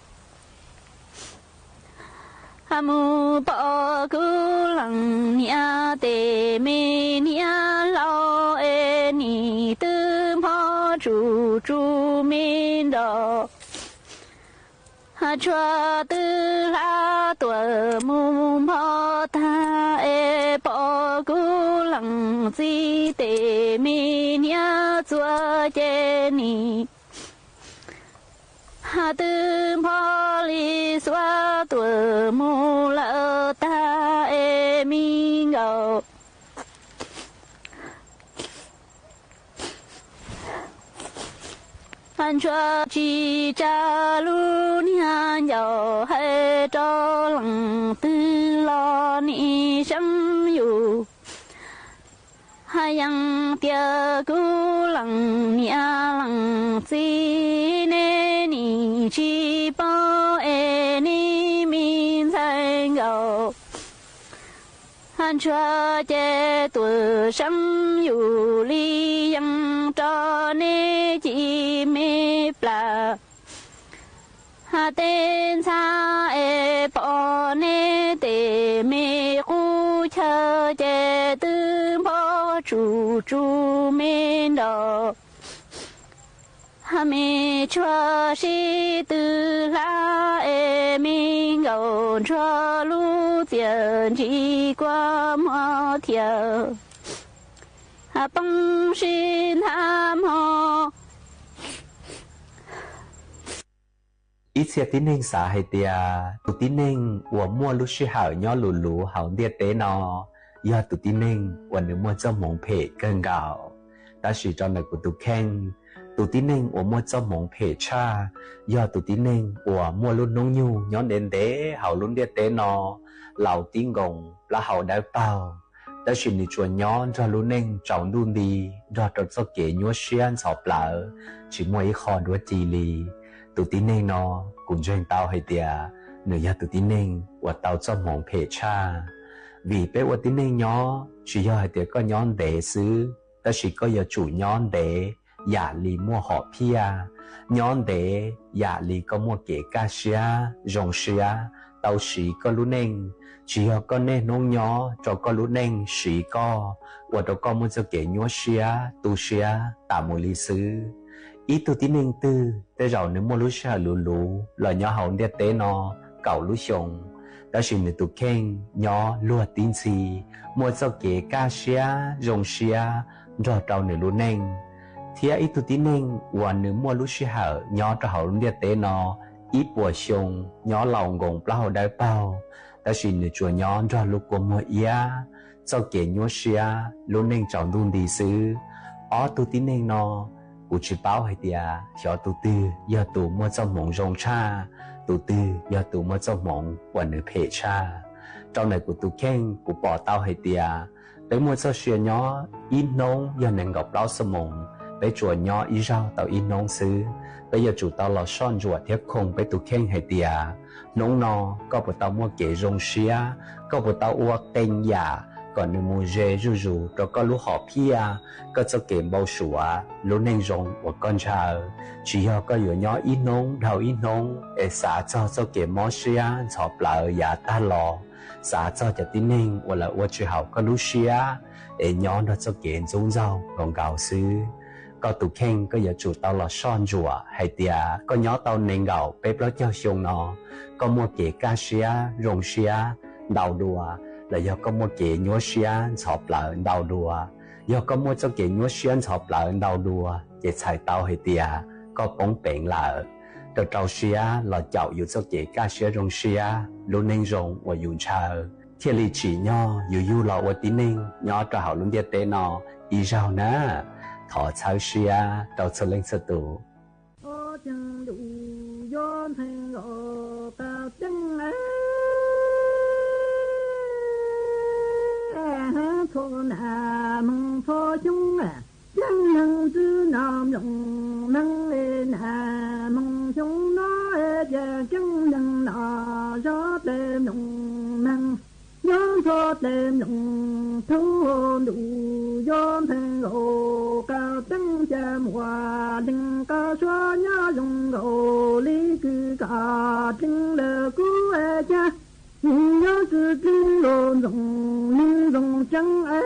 mus pom kuv leej niam tes me niam laus es nim twb npog tsuj tsuj me nroj, tshuav twb hlab tuam mus npog tag es pom kuv leej txiv tes me niam txuas ces nim twb npog li xuav tuam mus lawm tag es me nkaus ntsuag tsis tsa lub niag ncauj hais rau leej twg los nim seeb yus. Hais yeej tias kuv leej niam leej txiv nej nim tsis paub es nej me ntxhais nkaus ntsuag ces tuam seeb yus li yeej rau nej ci me plam teb ntxhab es pom nej tes me qub chaw ces twb npog tsuj tsuj me nroj, me tshuav sib tw hlab es me nkaus ntsuag lub txiaj ntsim kua muag thiab poob sib nthab mog. Ib txhia tib neeg xav hais tias tus tib neeg uas muaj lub sij hawm nyob luv luv hauv ntiaj teb no yog tus tib neeg uas nws muaj txoj hmoov phem kawg nkaus. Tab sis rau ntawm kuv tus kheej, tus tib neeg uas muaj txoj hmoov phem tshaj yog tus tib neeg uas muaj lub hnub nyoog nyob ntev ntev hauv lub ntiaj teb no, laus tib nkoos plaub hau dawb paug, tab sis nws tsuas nyob nrog lub neej tsaus ntuj nti, nrog rau txoj kev nyuaj siab ntxhov plawv, tsis muaj ib qho duab ci li. Tus tib neeg no, kuv ntseeg tau hais tias nws yog tus tib neeg uas tau txoj hmoov phem tshaj. Vim peb ua tib neeg nyob tsis yog hais tias koj nyob ntev xwb, tab sis koj yuav tsum nyob ntev yam li muaj hom phiaj, nyob ntev yam li koj muaj kev kaj siab zoo siab tau siv koj lub neej. Tsis yog koj niaj hnub nyob rau koj lub neej siv koj, ua rau koj muaj txoj kev nyuaj siab tu siab tas mus li xwb. Ib tug tib neeg twg tej zaum nws muaj lub sij hawm luv luv los nyob hauv ntiaj teb no kaum lub xyoo, tab sis nws tus kheej nyob luag tib ntxhi, muaj txoj kev kaj siab zoo siab nrog rau nws lub neej. Thiab ib tug tib neeg uas nws muaj lub sij hawm nyob rau hauv lub ntiaj teb no ib puas xyoo, nyob laus nkoos plaub hau dawb paug, tab sis nws tsuas nyob nrog lub kua muag iab, txoj kev nyuaj siab, lub neej tsaus ntuj nti xwb. Ob tug tib neeg no, kuv tsis paub hais tias xyov tus twg yog tus muaj txoj hmoov zoo tshaj, tus twg yog tus muaj txoj hmoov uas nws phem tshaj. Rau ntawm kuv tus kheej, kuv pom tau hais tias peb muaj txoj sia nyob ib hnub yog nees nkaum plaub xuab moos, peb tsuas nyob ib zaug tau ib hnub xwb. Peb yuav tsum tau los soj ntsuam thiab khoom peb tus kheej hais tias, hnub no koj puas tau muaj kev zoo siab, koj puas tau ua qee yam kom nws mus ze zuj zus rau koj lub hom phiaj, koj txoj kev npau suav lub neej zoo uas koj ntshaw. Tsis yog koj yuav nyob ib hnub dhau ib hnub es xav txog txoj kev mob siab ntxhov plawv yav tag los, xav txog cov tib neeg uas lawv ua tsis haum koj lub siab es nyob nrog txoj kev ntxub ntxaug nkaus nkaus xwb. Koj tus kheej koj yuav tsum tau los soj ntsuam hais tias koj nyob tau nees nkaum peb plaub caug xyoo no, koj muaj kev kaj siab zoo siab ntau dua, los yog koj muaj kev nyuaj siab ntxhov plawv ntau dua. Yog koj muaj txoj kev nyuaj siab ntxhov plawv ntau dua ces txhais tau hais tias koj poob peev lawm. Rau rau siab los caum yus txoj kev kaj siab zoo siab lub neej zoo uas yus ntshaw, thiaj li tsim nyog yus yug los ua tib neeg nyob rau hauv lub ntiaj teb no ib zaug na. Thov txhawb siab rau txhua leej txhua tus. Ob ceev ntuj yuav ntxhee nkaus qab teeb, txhua nas moog txhua xyoo, ceeb neeg ntxwg nyob mloog neeg nas moog xyoo no, ces ceeb neeg no zov dlej mloog neeg, nyob ntxhua dlej mloog thub ntuj yuav ntxhee nkaus qab teeb, ca muaj leej qab suav nyob zoo nkaus li kws qab teeb lawm kuv ca. Nws yog tsi dleeg lug ntxoov neeg ntxoov tseeb,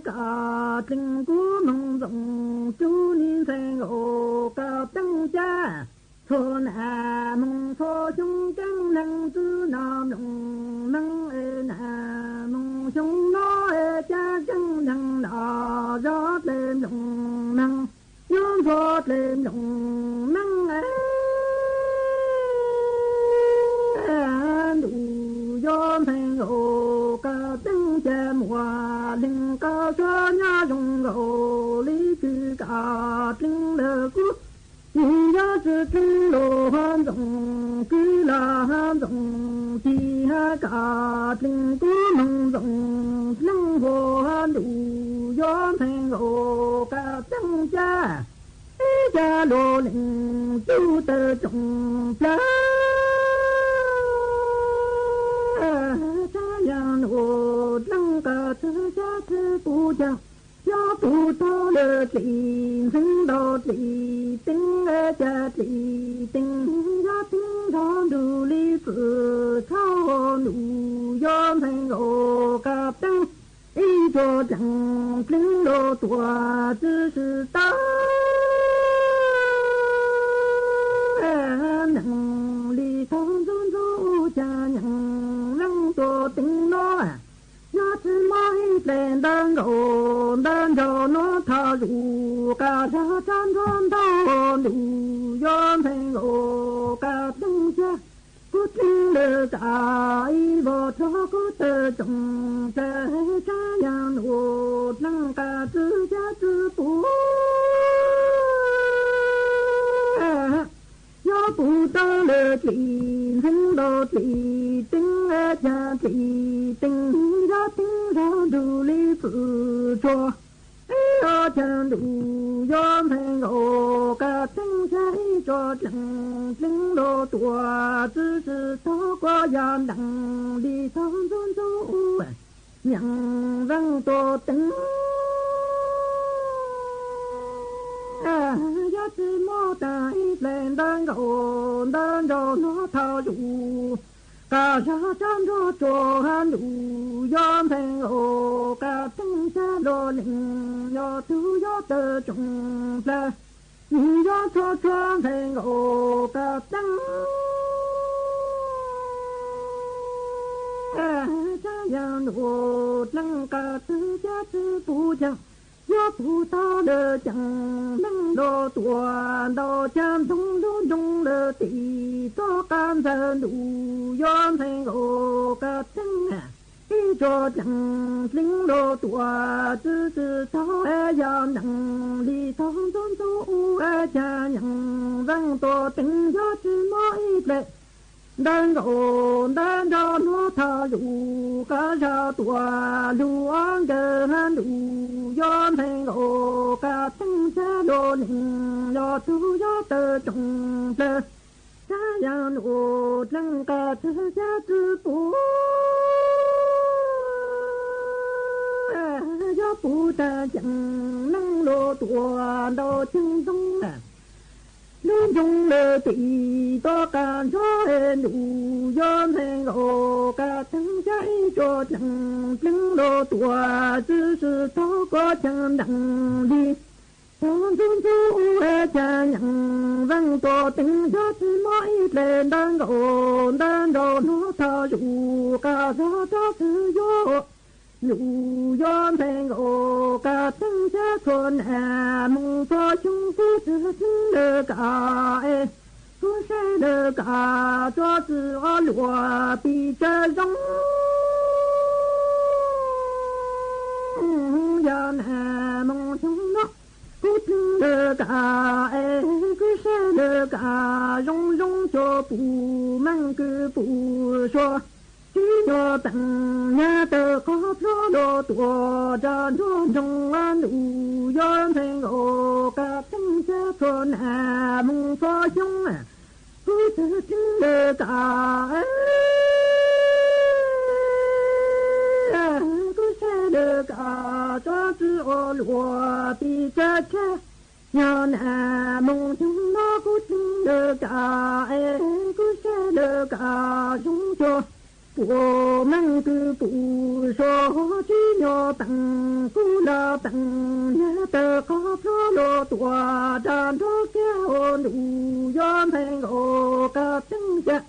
qab dleeg kuv moog ntxoov tsuj nis ntxhee nkaus qab teeb ca. Txhua nas moog txhua xyoo, ceeb neeg ntxwg nyob mloog neeg nas moog xyoo no, ca ceeb neeg no zov dlej mloog neeg, nyob ntxhua dlej mloog neeg, ntuj yuav ntxhee nkaus qab teeb, ca muaj leej qab suav nyob zoo nkaus li kws qab teeb lawm kuv. Nws yog tsi dleeg lug ntxoov kwv los ntxoov tij, qab dleeg kuv moog ntxoov dleeg huv ntuj yuav ntxhee nkaus qab teeb ca. Ib ca luag leej tub tawm tsoom plawg, tsav yam nuav dleeg qab txwg xya txwg puv caag. Yog puv tau lawm dlim ntxhee ntaus dlim teeb, ca dlim teeb yog teeb zog nrug li txwm txhua ntuj yuav ntxhee nkaus qab teeb. Ib tsuag dleeg dleeg lug tuam txwv sib tawg, neeg li thaug ntxuv ntxuv ua caag nyeem leej tuam teeb nuav. Yog tsi muaj ib dlej ntawd nkaus ntawd nraug nuav thaum zuj, qab zag tsab ntsuab ntau ntuj yuav ntxhee nkaus qab teeb ca. Kuv dleeg lawm tag ib vog rog kuv tawm tsoom plawg, tsav yam nuav dleeg qab txwg xya txwg puv. Yog puv tau lawm dlim ntxhee ntaus dlim teeb, ca dlim teeb yog teeb zog nrug li txwm tsuag. Ib ob caag ntuj yuav ntxhee nkaus qab teeb ca. Ib tsuag dleeg dleeg lug tuam txwv sib tawg, quas yog neeg li thaug ntxuv ntxuv ua nyeem leej tuam teeb. Yog tsi muaj tag ib dlej ntawd nkaus ntawd nraug nuav thaum zuj, qab zag tsab ntsuab tsuag ntuj yuav ntxhee nkaus qab teeb ca. Luag leej yog tug yuav tawm tsoom plawg, nws yuav txhua txhua ntxhee nkaus qab teeb. Tsav yam nuav dleeg qab txwg xya txwg puv caag. Yog puv tau lawm caag neeg lug tuam ntau caag, ntoo lug ntoo lawm tim txoj qab ntxawg ntuj yuav ntxhee nkaus qab teeb. Ib tsuag dleeg dleeg lug tuam txwv sib tawg, yog neeg li thaug ntxuv ntxuv ua caag nyeem leej tuam teeb. Yog tsi muaj ib dlej Ntawv nkaus ntawv nrau hnub thaum zus qab zaj tuaj lug ob nkawm ntuj yuav nplees nkaus kab teeb cab luag neeg yog tug yuav tawm tsoom plawg sab yaam nuj dleeg qab txwg cab txwg pum yuav pum tag ceem neeg luag tuaj ntau ceeb ntoo lub nroog lawm tim toj qab nrog ntuj yuav nplees nkaus kab teeb cab ib tsuag ceem pleeg luag tuaj txwv sib tog koj ceem ntees li tog ntxub ntxub ua cas nyeem veej tuaj teeb yog tsis muaj ib dle ntawv nkaus ntawv nrau hnub thaum zus qab zaj rov txwv yuav ntuj yuav nplees nkaus kab teeb cab txhua nas moos txhua xyoo kuv txwv txeeb lawm kab es kuv saib lawm kab tsuas txwv ob luag pis tsawg zoo yog nas moos xyoo no kuv txeeb lawm kab es kuv saib lawm kab zoo zoo cuag pum meej kws pum suav tib nyuag teem nyag tawm qhov plhuav luag tuaj rau nruab nroog ntuj yuav nplees nkaus kab teeb cab txhua nas moos txhua xyoo kuv txwv txeeb lawm kab kuv saib lawm kab tsuas txwv ob luag pis tsawg tshaj yog nas moos xyoo no kuv txeeb lawm kab es kuv saib lawm kab zoo cuag pum meej kws pum suav tib nyuag teem kuv los teem nyag tawm qhov plhuav luag tuaj rau nruab kiag ntuj yuav nplees nkaus kab teeb cab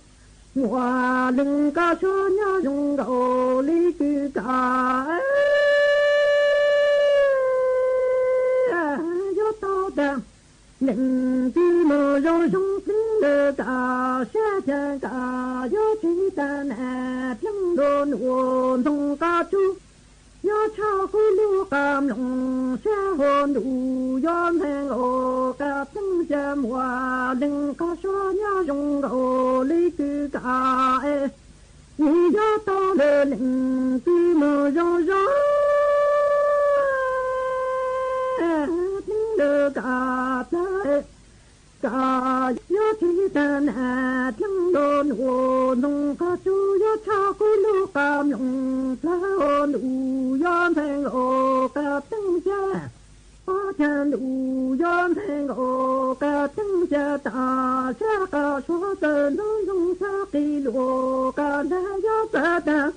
muaj leej kab suab nyob zoo nkaus li kws kab yuav tau tag leej twg mus zoo zoo txeeb lawm kab sab cag kab yuav tsis tag nas dleeg luag nuj ntoo qab tsuj yuav tshaj kuv lub qab mloog sab hauv ntuj yuav nplees nkaus kab teeb cab muaj leej kab suab nyob zoo nkaus li kws kab es yuav tau lawm leej twg mus zoo zoo txeeb lawm kab plab kab yuav tsis tag nas dleeg luag nuj ntoo qab tsuj yuav tshaj kuv lub qab mloog plab hauv ntuj yuav nplees nkaus kab teeb cab ob cag ntuj yuav nplees nkaus kab teeb cab tas sab qab suav txawm ntxoov ntxoo sab qis luag kab nrag yuav txawm tag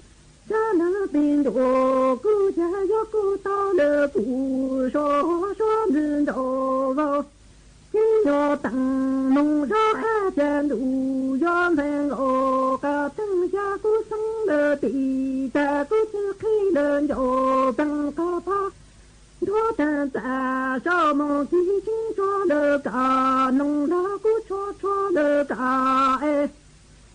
sab nag pis ntuj kuv cab yuav kuv tau lawm pum suav suav ntws nraum vau tib nyuag teem moos zov ab cag ntuj yuav nplees nkaus kab teeb cab kuv xeeb lawm tim tag kuv txwv qhib lawm ncauj peem qhov phab nrov tag ntxas saum moos kib seeb tsuag lawm kab noog los kuv tshua tshua lawm kab es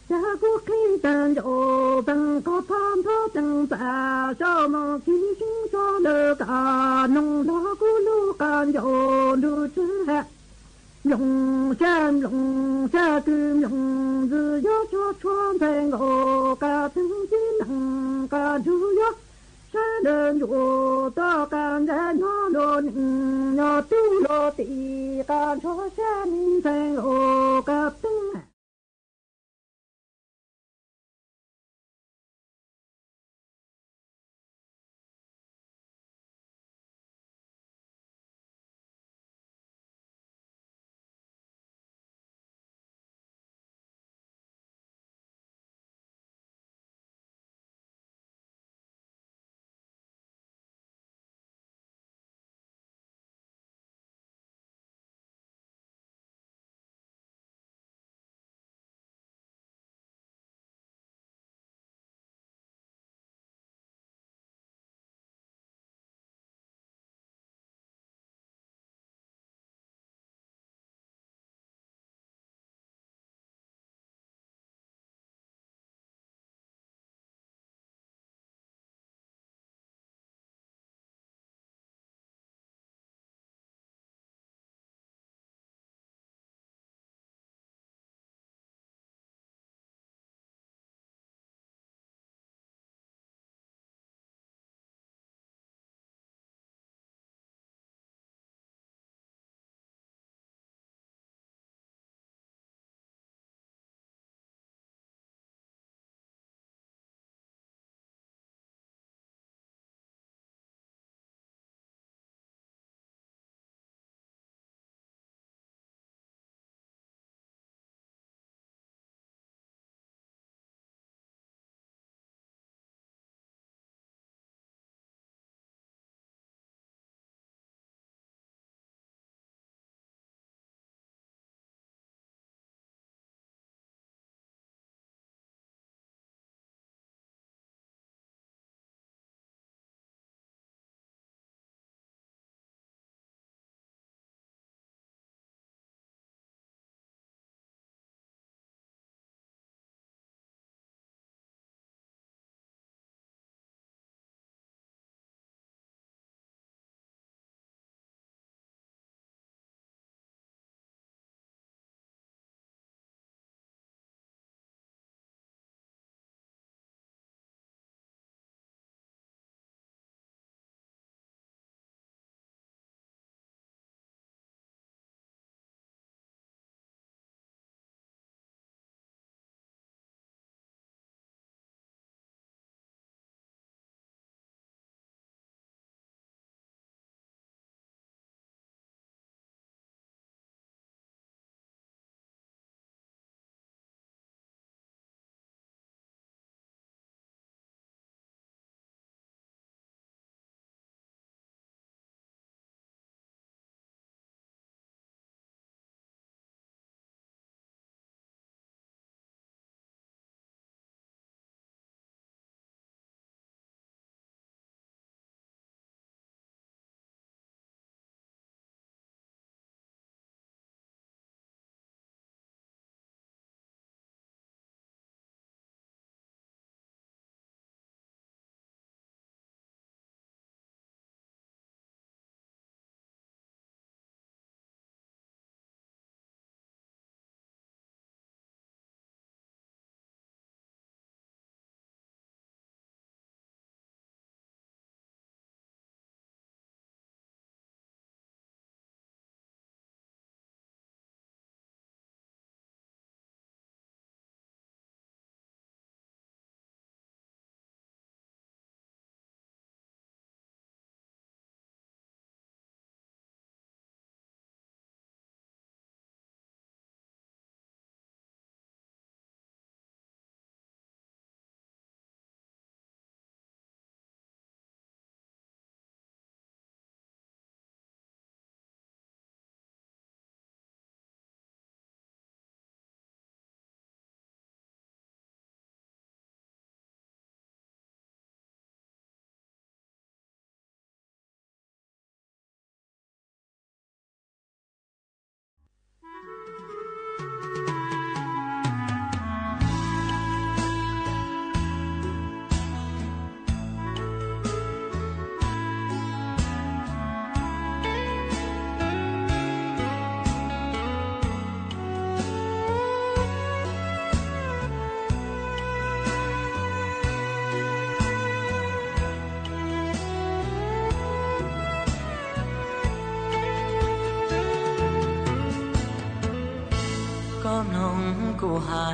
cas kuv qhib tag ncauj peem qhov phab nrov tag ntxas saum moos kib seeb tsuag lawm kab noog los kuv lub qab ncauj nruj tswv ha mloog sab mloog sab kws mloog ntxwv yuav tsuag tshua nplees nkaus kab teeb cib neeg kab ntsug yuav sab lawm ncuav toj kab ntsab nyob luag neeg nyob tub luag tim kab ntshuav sab mi nplees nkaus kab teeb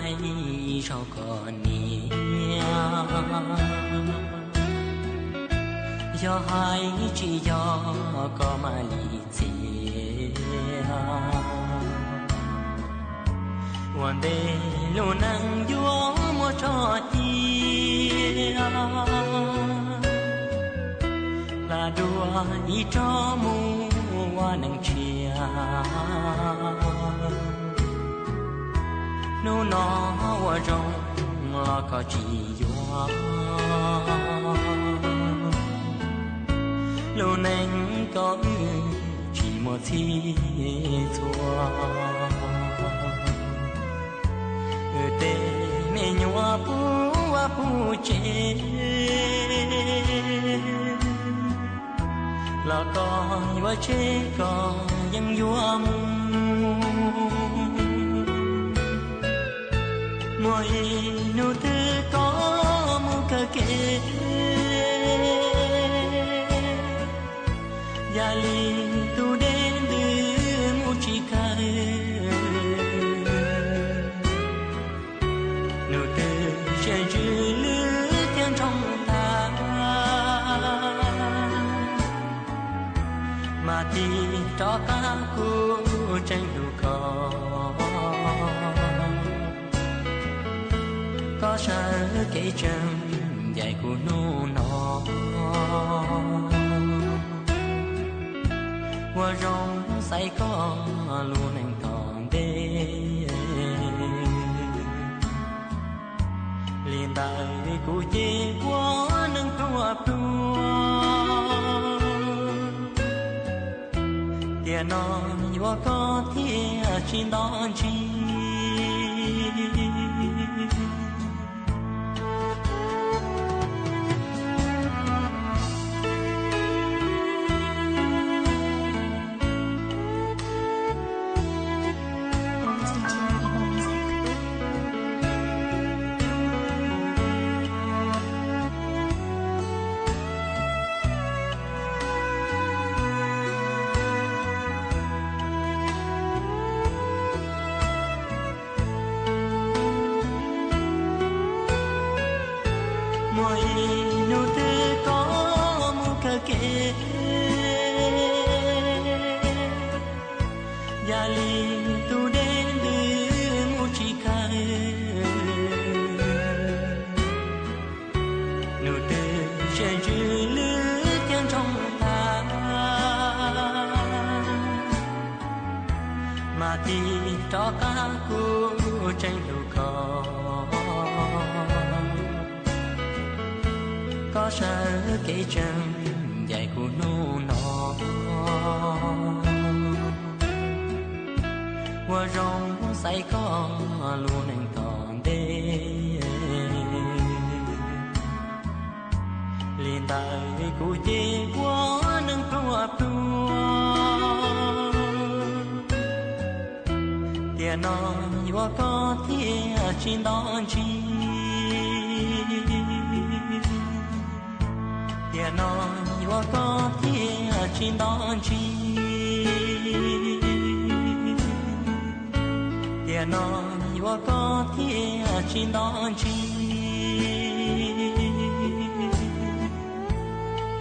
Ib zaug koj niam, yog hais tsis yog koj mam li txiv. Ua ntej lub neej yuav muaj tso cia, hla dua ib tsob mus ua neej tshiab. Hnub no ua zoo los koj tsis yuav, lub neej koj wb tsis muaj txhij txhua. Wb tej me nyuam puv vaj puv tsev, los koj yuav tseg koj yeej yuav mus. Muaj ib hnub twg koj mus kawm kev, yam li tus dej ntws mus tsis kawg. Hnub twg sawv ntsws lwm tiag nroo tag, mas tig rov qab kuv tseem hlub koj. Koj sawv kev tseem ncaim kuv hnub no, ua zoo xaiv koj lub neej tom ntej. Li ntawd kuv ces ua neej pluag pluag, tiam no yuav koj thiaj tsis nto ntsis. Muaj ib hnub twg koj mus kawm kev, yam li tus dej ntws mus tsis kawg. Hnub twg sawv ntsws lwm tiag nroo tag, mas tig rov qab kuv tseem hlub koj. Koj sawv kev tseem ncaim kuv hnub no, ua zoo xaiv koj lub neej tom ntej. Li ntawd kuv ces ua neej pluag pluag, tiam no yuav koj thiaj tsis nto ntsis. Tiam no yuav koj thiaj tsis nto ntsis. Tiam no yuav koj thiaj tsis nto ntsis.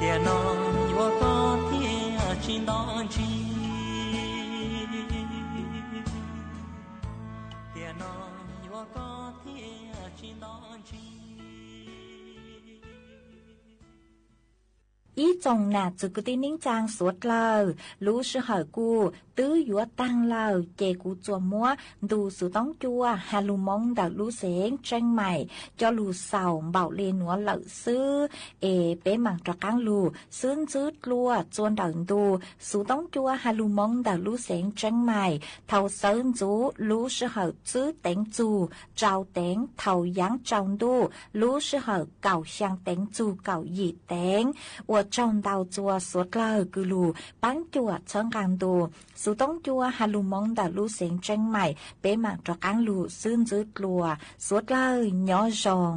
Tiam no yuav koj thiaj tsis nto ntsis. Tiam no yuav koj thiaj tsis nto ntsis. Ib tsoom nam txwv kwv tij neej tsaa suav dlawg, lub sij hawm kuj twb yuav taag lawm, ces kuv tsuas muab ntu xuv toob cua Has Lug Moob ntawm lub xeev Tseeb Maim coj lug xaus npaum le nuav lawm xwb. Es peb maam rov qaab lug xub ntswb dlua txua ntawm ntu xuv toob cua Has Lug Moob ntawm lub xeev Tseeb Maim thaus xawv ntxuv lub sij hawm tswb teev txug tsau teev thaus yaav tsau ntuj lub sij hawm kaum xyaa teev txug kaum yim teev. Ua tsaug ntau txua suav dlawg kws lug paab cuam txhawb nqaa ntu xuv toob cua Has Lug Moob ntawm lub xeev Tseeb Maim. Peb maam rov qaab lug xub ntswb dlua, suav dlawg nyob zoo.